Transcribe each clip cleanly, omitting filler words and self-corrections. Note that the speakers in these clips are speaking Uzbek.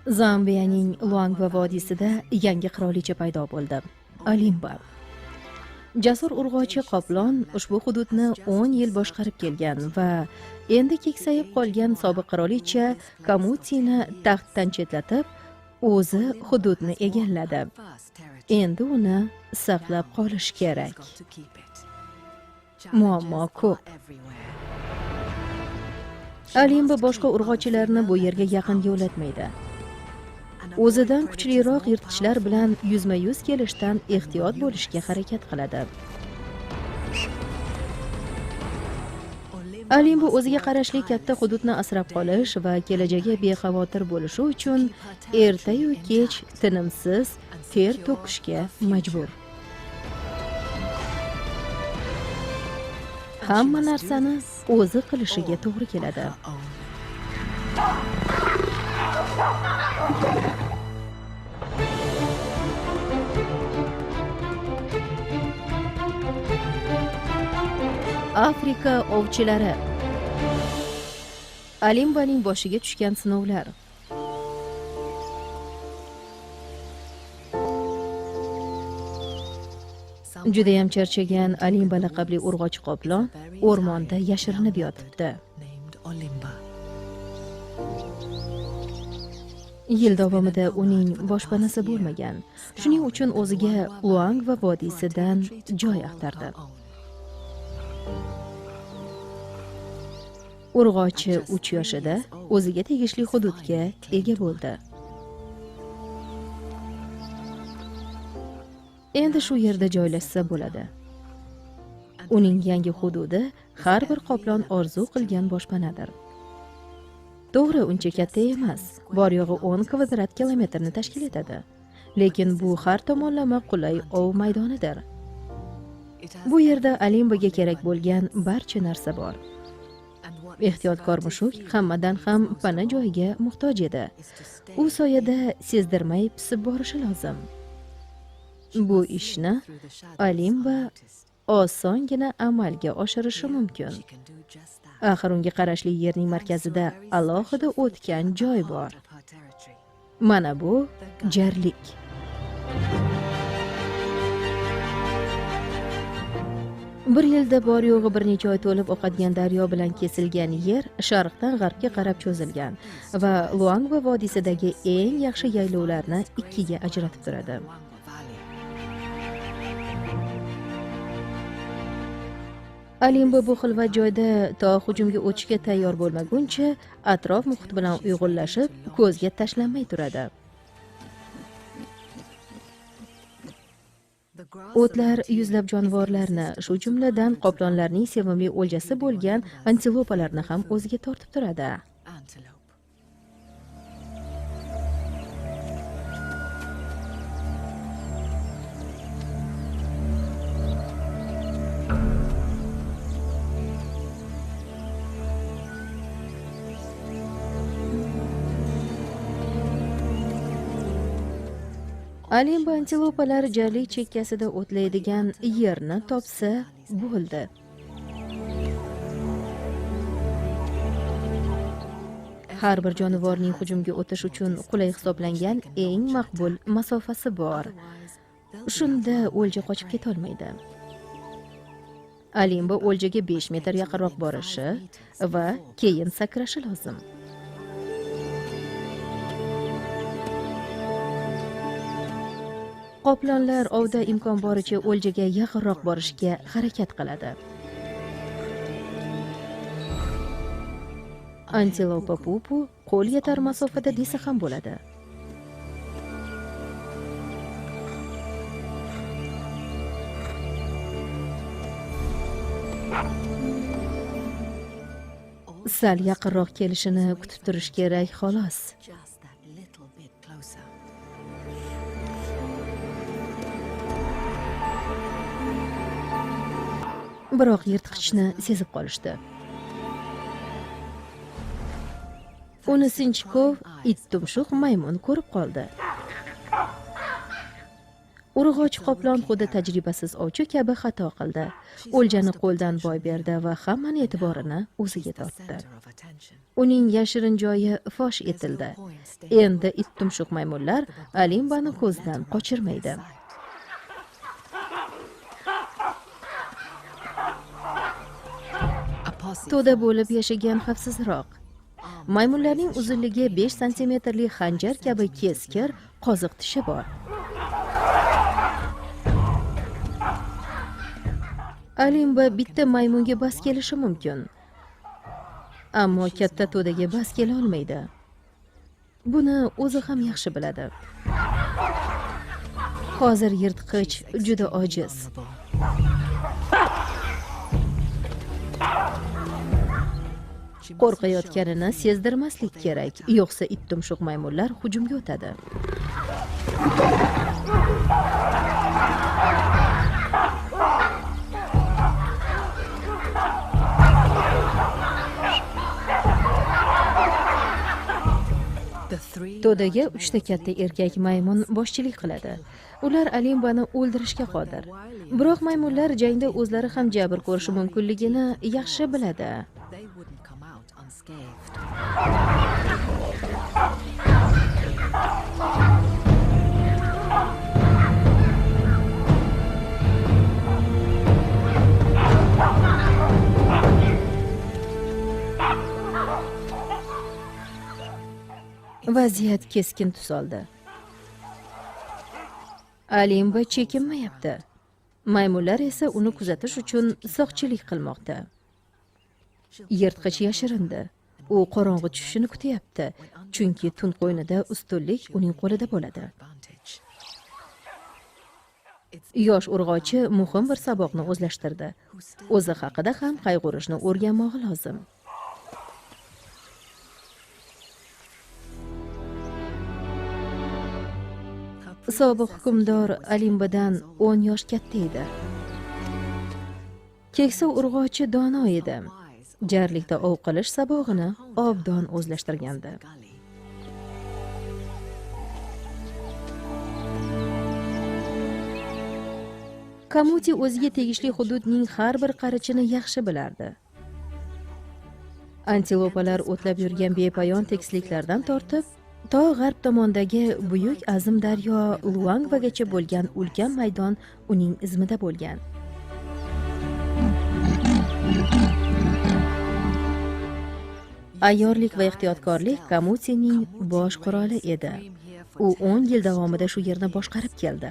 Zambiyaning Luangva vodiysida yangi qirolicha paydo bo'ldi. Olimba. Jasur urg'ochi qoplon ushbu hududni 10 yil boshqarib kelgan va endi keksayib qolgan sobiq qirolicha Kamutini taxtdan chetlatib, o'zi hududni egalladi. Endi uni saqlab qolish kerak. Muammo ko'p. Alimba boshqa urg'ochilarni bu yerga yaqin yo'latmaydi. O'zidan kuchliroq yirtqichlar bilan yuzma-yuz kelishdan ehtiyot bo'lishga harakat qiladi. Alimba o'ziga qarashli katta hududni asrab qolish va kelajagi bexavotir bo'lishi uchun erta-yu kech tinimsiz ter to'kishga majbur. Hamma narsani o'zi qilishiga to'g'ri keladi. Afrika ovchilari. Alimbaning boshiga tushgan sinovlar. Judayam charchagan Alimba laqabli urg'ochi qoplon o'rmonda yashirinib yotibdi. Yil davomida uning boshpanasi bo'lmagan. Shuning uchun o'ziga Luangva vodiysidan joy axtardi. Urg'ochi 3 yoshida o'ziga tegishli hududga ega bo'ldi. Endi shu yerda joylashsa bo'ladi. Uning yangi hududi har bir qoplon orzu qilgan boshpanadir. To'g'ri, uncha katta emas, bor yo'g'i 10 kvadrat kilometrni tashkil etadi. Lekin bu har tomonlama qulay ov maydonidir. Bu yerda Alimbaga kerak bo'lgan barcha narsa bor. Ehtiyotkor mushuk hammadan ham pana joyga muhtoj edi. U soyada sezdirmay pisib borishi lozim. Bu ishni Alimba osongina amalga oshirishi mumkin. Axir unga qarashli yerning markazida alohida o'tgan joy bor. Mana bu jarlik. Bir yilda bor yo'g'i bir necha oy to'lib oqadigan daryo bilan kesilgan yer sharqdan g'arbga qarab cho'zilgan va Luangva vodiysidagi eng yaxshi yaylovlarni ikkiga ajratib turadi. Alimba bu xilvat joyda to hujumga o'tishga tayyor bo'lmaguncha atrof muhit bilan uyg'unlashib, ko'zga tashlanmay turadi. O'tlar yuzlab jonivorlarni, shu jumladan qoplonlarning sevimli o'ljasi bo'lgan antilopalarni ham o'ziga tortib turadi. Alimba antilopalar jarlik chekkasida o'tlaydigan yerni topsa bo'ldi. Har bir jonivorning hujumga o'tish uchun qulay hisoblangan eng maqbul masofasi bor. Shunda o'lja qochib ketolmaydi. Alimba o'ljaga 5 metr yaqinroq borishi va keyin sakrashi lozim. Qoplonlar ovda imkon boricha o'ljaga yaqinroq borishga harakat qiladi. Antilopa pupu qo'l yetar masofada desa ham bo'ladi. Sal yaqinroq kelishini kutib turish kerak xolos. Biroq yirtqichni sezib qolishdi. Uni sinchkov it tumshuq maymun ko'rib qoldi. Urg'ochi qoplon xuddi tajribasiz ovchi kabi xato qildi. O'ljani qo'ldan boy berdi va hammani e'tiborini o'ziga tortdi. Uning yashirin joyi fosh etildi. Endi it tumshuq maymunlar Alimbani ko'zdan qochirmaydi. To'da bo'lib yashagan xavfsizroq. Maymunlarning uzunligi 5 santimetrli xanjar kabi keskir qoziq tishi bor. Alimba bitta maymunga bas kelishi mumkin. Ammo katta to'daga bas kela olmaydi. Buni o'zi ham yaxshi biladi. Hozir yirtqich juda ojiz. Qo'rqayotganini sezdirmaslik kerak, yo'qsa it tumshuq maymunlar hujumga o'tadi. To'daga 3 ta katta erkak maymun boshchilik qiladi. Ular Alimbani o'ldirishga qodir. Biroq maymunlar jangda o'zlari ham jabr ko'rishi mumkinligini yaxshi biladi. Vaziyat keskin tus oldi. Alimba chekinmayapti. Maymunlar esa uni kuzatish uchun soqchilik qilmoqda. Yirtqich yashirindi. U qorong'i tushishini kutyapti, chunki tun qo'ynida ustunlik uning qo'lida bo'ladi. Yosh urg'ochi muhim bir saboqni o'zlashtirdi. O'zi haqida ham qayg'urishni o'rganmog'i lozim. Sobiq hukmdor Alimbadan 10 yosh katta edi. Keksa urg'ochi dono edi. Jarlikda ov qilish sabog'ini obdon o'zlashtirgandi. Kamuti o'ziga tegishli hududning har bir qarichini yaxshi bilardi. Antilopalar o'tlab yurgan bepoyon tekisliklardan tortib to g'arb tomondagi buyuk azim daryo Luangvagacha bo'lgan ulkan maydon uning izmida bo'lgan. Ayyorlik va ehtiyotkorlik Kamutining bosh quroli edi. U 10 yil davomida shu yerni boshqarib keldi.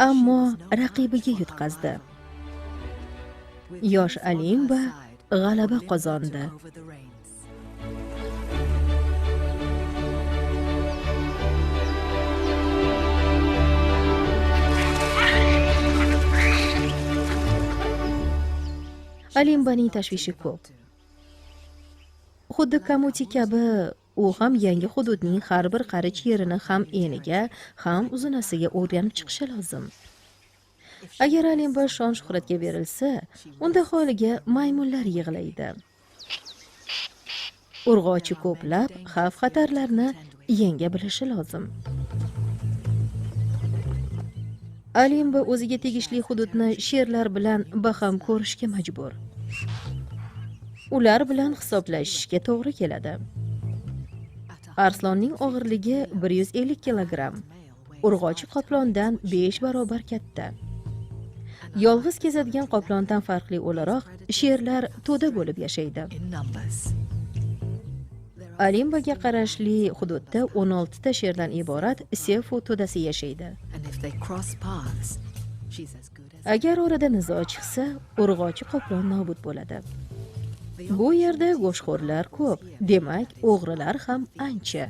Ammo raqibiga yutqazdi. Yosh Alimba g'alaba qozondi. Alimbaning tashvishi ko'p. Xuddi Kamuti kabi u ham yangi hududning har bir qarich yerini ham eniga, ham uzunasiga o'rganib chiqishi lozim. Agar Alimba shon-shuhratga berilsa, unda holiga maymunlar yig'laydi. Urg'ochi ko'plab xavf-xatarlarni yenga bilishi lozim. Alimba o'ziga tegishli hududni sherlar bilan baham ko'rishga majbur. Ular bilan hisoblashishga to'g'ri keladi. Arslonning og'irligi 150 kilogramm. Urg'ochi qoplondan 5 barobar katta. Yolg'iz kezadigan qoplondan farqli o'laroq sherlar to'da bo'lib yashaydi. Alimbaga qarashli hududda 16 ta sherdan iborat Sefu to'dasi yashaydi. Agar orada nizo chiqsa, urg'ochi qoplon nobud bo'ladi. Bu yerda go'shtxo'rlar ko'p, demak, o'g'rilar ham ancha.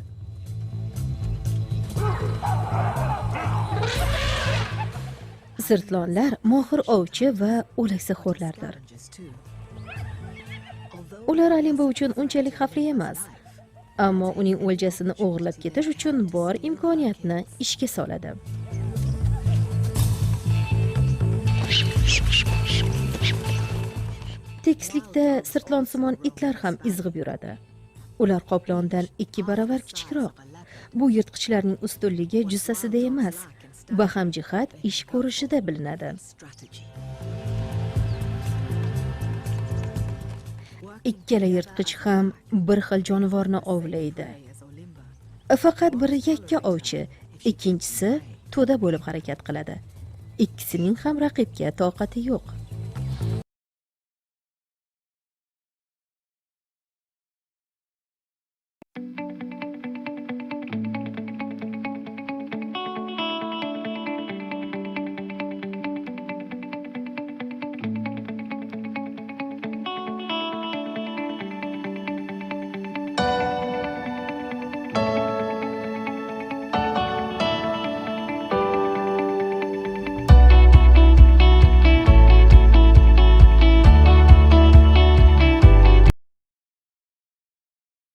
Sirtlonlar mohir ovchi va o'laksaxo'rlardir. Ular Alimba uchun unchalik xavfli emas, ammo uning o'ljasini o'g'irlab ketish uchun bor imkoniyatni ishga soladi. Tekislikda sirtlonsimon itlar ham izg'ib yuradi. Ular qoplondan 2 barobar kichikroq. Bu yirtqichlarning ustunligi jussasida emas, Bahamjihat ish ko'rishida bilinadi. Ikkala yirtqich ham bir xil jonivorni ovlaydi. Faqat biri yakka ovchi, ikkinchisi to'da bo'lib harakat qiladi. Ikkisining ham raqibga toqati yo'q.